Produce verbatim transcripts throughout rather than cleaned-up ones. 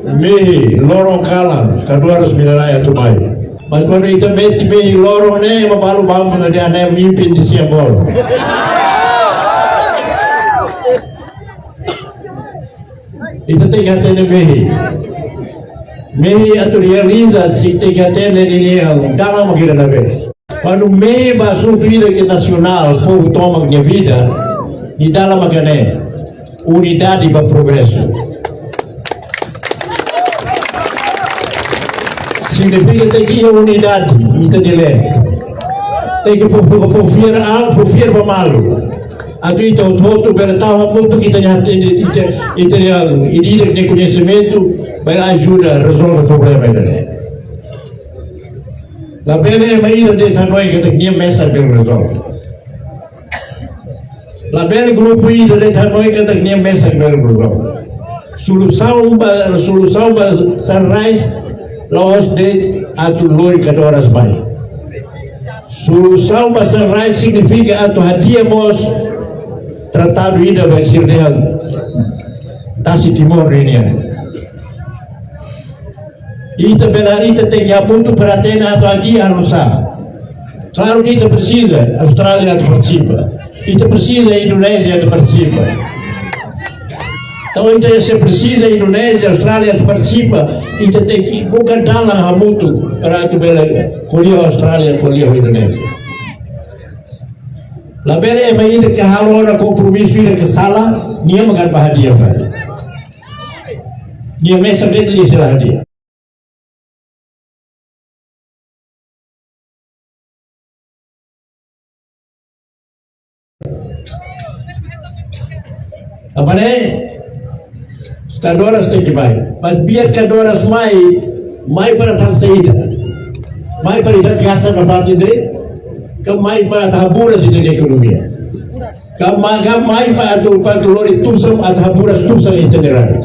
Mehi, loron kalan, kadoras mina-rai atu mai. Mas kuandu ita mehi, mehi loron ne'e, ema balu bá ona dehan ne'e mimpi de siang bolu. Ita tenke hatene mehi. Mehi atu realiza, ita tenke hatene ninia dalan mak ida-ne'ebé. Kuandu mehi ba asuntu ida ke nasionál, povu tomak nia vida, nia dalan mak ne'e: unidade ba progresu. Signifika tenke iha unidade, ita-nia leet. Tenke fó, fó, fó fiar an, fó fiar ba malu. Atu ita hotu-hotu bele tau hamutuk ita-nia, ita, ita, ita-nia ida-idak nia koñesimentu, bele ajuda rezolve problema ida-ne'e. Labele ema ida de'it hanoin katak nia mesak bele rezolve. Labele grupu ida de'it hanoin katak nia mesak bele rezolve. Solusaun ba, solusaun ba Sunrise la'ós de'it atu lori kadoras mai. Solusaun ba Sunrise signifika atu hadi'a mós tratadu ida ba sira dehan tasi Timor nian. Ita bele, ita tenke hamutuk para hatene atu hadi'a oinsá. Klaru ke ita presiza Austrália atu partisipa. Ita presiza Indonézia atu partisipa. Entaun, ita se presiza Indonézia, Austrália atu partisipa, ita tenke buka dalan hamutuk para atu bele ko'alia Austrália, ko'alia Indonézia. Labele ema ida ke halo ona kompromisu ida ke sala, nia mak atu bá hadi'a fali. Nia mesak de'it lia sira hadi'a. Apa ne? Kadoras tenke mai. Mas biar kadoras mai, mai para atu saida? Mai para ita gasta nafatin de'it, ka mai para atu haburas ita-nia ekonomia? Ka ma-, ka mai para atu, para atu lori tusan, atu haburas tusan ita-nia rai?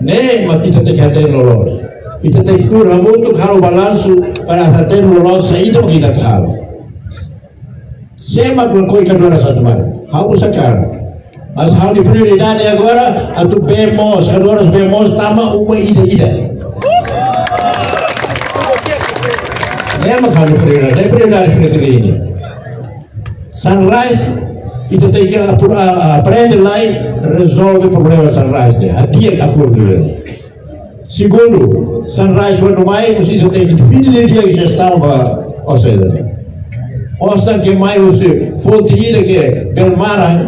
Ne'e mak ita tenke hatene loloos. Ita tenke tuur hamutuk halo balansu para hatene loloos saida mak ita halo. Sé mak lakohi kadoras atu mai? Ha'u sakaran. Mas ha'u-nia prioridade agora atu bee moos, kadoras bee moos tama uma ida-ida. Ne'e mak ha'u-nia prioridade, ne'e prioridade Fretilin. Sunrise, ita tenke apro-, a, a, aprende lai rezolve problema Sunrise ne'e. Hadi'a akordu ne'e. Segundu, Sunrise kuandu mai, mós ita tenke define didi'ak jestaun ba osan ne'e. Osan ke mai husi fonte ida ke bele maran.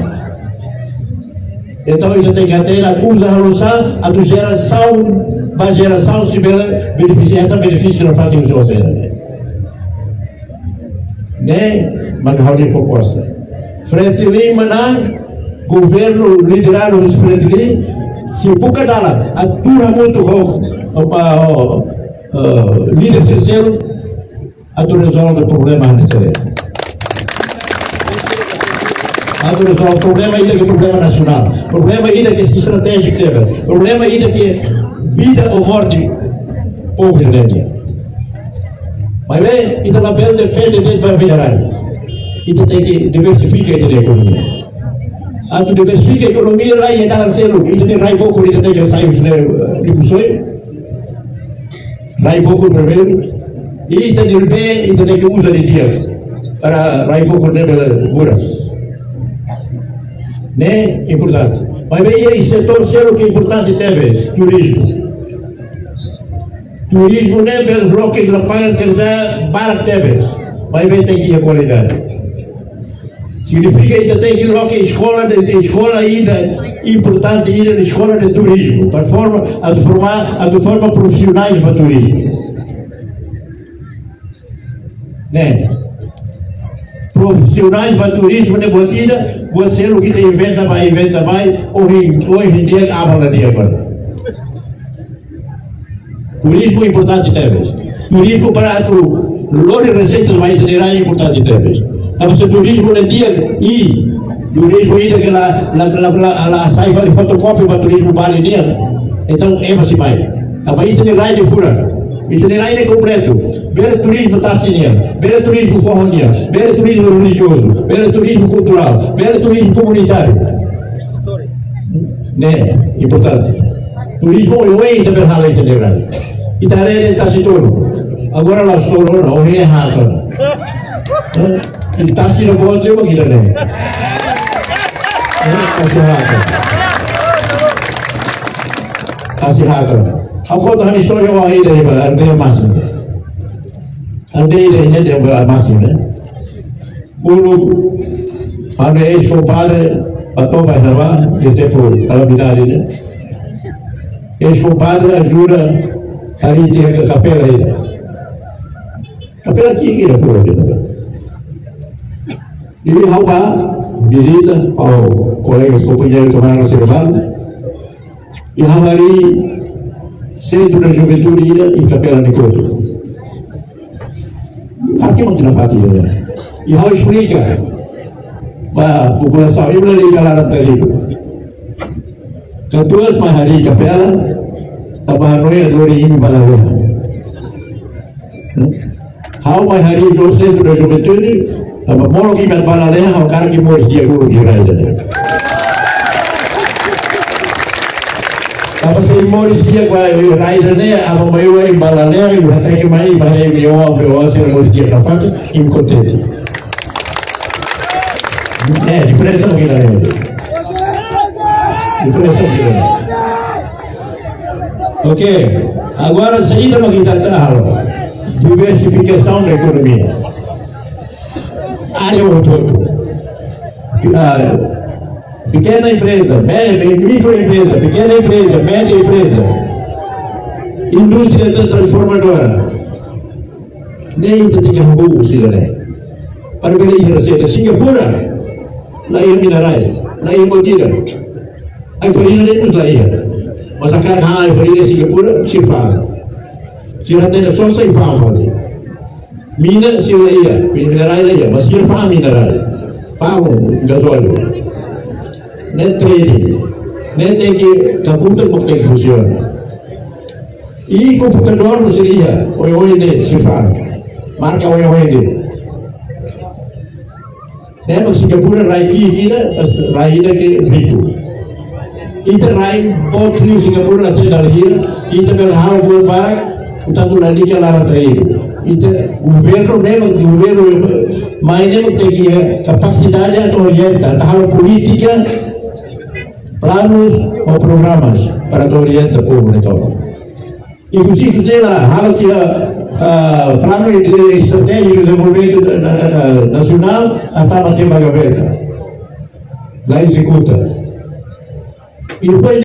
Entaun, ita tenke hatene atu uza halo oinsá, atu jerasaun ba jerasaun sei bele benefisia, hetan benefísiu nafatin husi osan ne'e. Ne'e mak ha'u-nia proposta. Fretilin manán, governu lideradu husi Fretilin sei buka dalan atu hamutuk ho, ho, ho, eh, líder seluk atu rezolve problema hanesan ne'e. Atu rezolve problema ida ke problema nasionál, problema ida ke estratéjiku tebes, problema ida ke vida ou morte povu nian. Maibé, ita labele depende de'it ba vida rai. Ita tenke diversifika ita-nia ekonomia. Atu diversifika ekonomia rai iha dalan seluk, ita-nia rai bokur ita tenke sai husi ne'e, eh, rikusoin. Rai bokur primeiru. I ita-nia bee, ita tenke uza didi'ak para rai bokur ne'e bele buras. Ne'e importante. Maibé iha setór seluk ke importante tebes, turizmu. Turizmu ne'e bele loke lapangan kerja barak tebes, maibé tenke iha kualidade. Signifika ita tenke loke eskola de, eskola ida importante ida, eskola de turizmu, para forma, atu forma, atu forma profisionais ba turizmu. Ne'e. Profisionais ba turizmu ne'e buat ida, buat seluk ita inventa bá, inventa bá, ohin, ohin dia aban la dia ba. Turizmu importante tebes. Turizmu para atu lori reseitas ba ita-nia rai importante tebes. Tanba se turizmu ne'e di'ak, i turizmu ida ke la, la, la, la, la sai fali fotokópia ba turizmu Bali nian. Entaun, ema sei mai. Tanba ita-nia rai ne'e furak. Ita-nia rai ne'e kompletu. Bele turizmu tasi nian, bele turizmu foho nian, bele turizmu relijiozu, bele turizmu kulturál, bele turizmu komunitáriu. Ne'e, importante. Turizmu oioin ita bele halo iha ita-nia rai. Ita haree tasi tolu. Agora la'ós tolu ona, ohin haat ona. Eh, ita tasi no boot lima kita ne. Eh, tasi haat ona. Tasi haat ona. Ha'u konta ha'u-nia istória ho ida iha ba, ida iha Masnu. Ande ida iha ba Masnu, ne'e. Uluk, ha'u-nia eis-kompadre, bá toba iha ne'ebá, iha tempu kalamidade ne'e. Eis-kompadre ajuda, harii tiha kapela ida. Kapela ki'ik ida foin ida. Ne'ebé ha'u bá, vizita, ho kolega, kompañeiru, kamarada sira, i ha'u harii Centro da Juventude ida iha kapela nia kotuk. Fatin mak ita fatin ida. I ha'u esplika ba populasaun, imi lalika laran tarigu. Katuas mai harii kapela, tanba hanoin atu lori imi ba lalehan. Ha'u mai harii Centro da Juventude, tanba molok imi atu ba lalehan, ha'u hakarak imi moris di'ak uluk iha rai ida-ne'e. Tanba se imi moris di'ak ba rai ida-ne'e, aban-bainrua imi ba lalehan, imi hateke mai, imi haree imi-nia oan, imi-nia oan sira moris di'ak nafatin, imi kontente. Eh, diferensa mak ida-ne'e. Diferensa mak ida-ne'e. Ok, agora saida mak ita atu halo? Diversifikasaun da ekonomia. Área hotu-hotu. Ah, pequena empresa, mé-, microempresa, pequena empresa, média empresa, indústria tra-, transformadora. Ne'e ita tenke hahú sira-ne'e. Para bele iha reseita. Singapura, la iha mina-rai, la iha buat ida. Ai-farina ne'e mós la iha. Mas hakarak han ai-farina Singapura, sira fa'an. Sira hatene sosa i fa'an fali. Mina sira la iha, mina-rai la iha, mas sira fa'an mina-rai. Fa'an gazóliu. Ne'e trading. Ne'e tenke kakutak mak tenke funsiona. I komputadór mós sira iha, oioin ne'e sira fa'an. Marka oioin ne'e. Ne'e mak Singapura rai ki'ik ida, rai ida ke riku. Ita rai boot liu Singapura la hatene dala hira, ita bele halo buat barak, portantu lalika laran tarigu. Ita governu ne'e mak, governu mai ne'e mak tenke iha kapasidade atu orienta, atu halo polítika, planus ou programas para atu orienta povu ne'e tomak. Ikus-ikus ne'e la, halo tiha, ah, planu de estratégia de desenvolvimento na-, na-, na-, nasionál, atu tama tiha ba gaveta. La ezekuta. I depois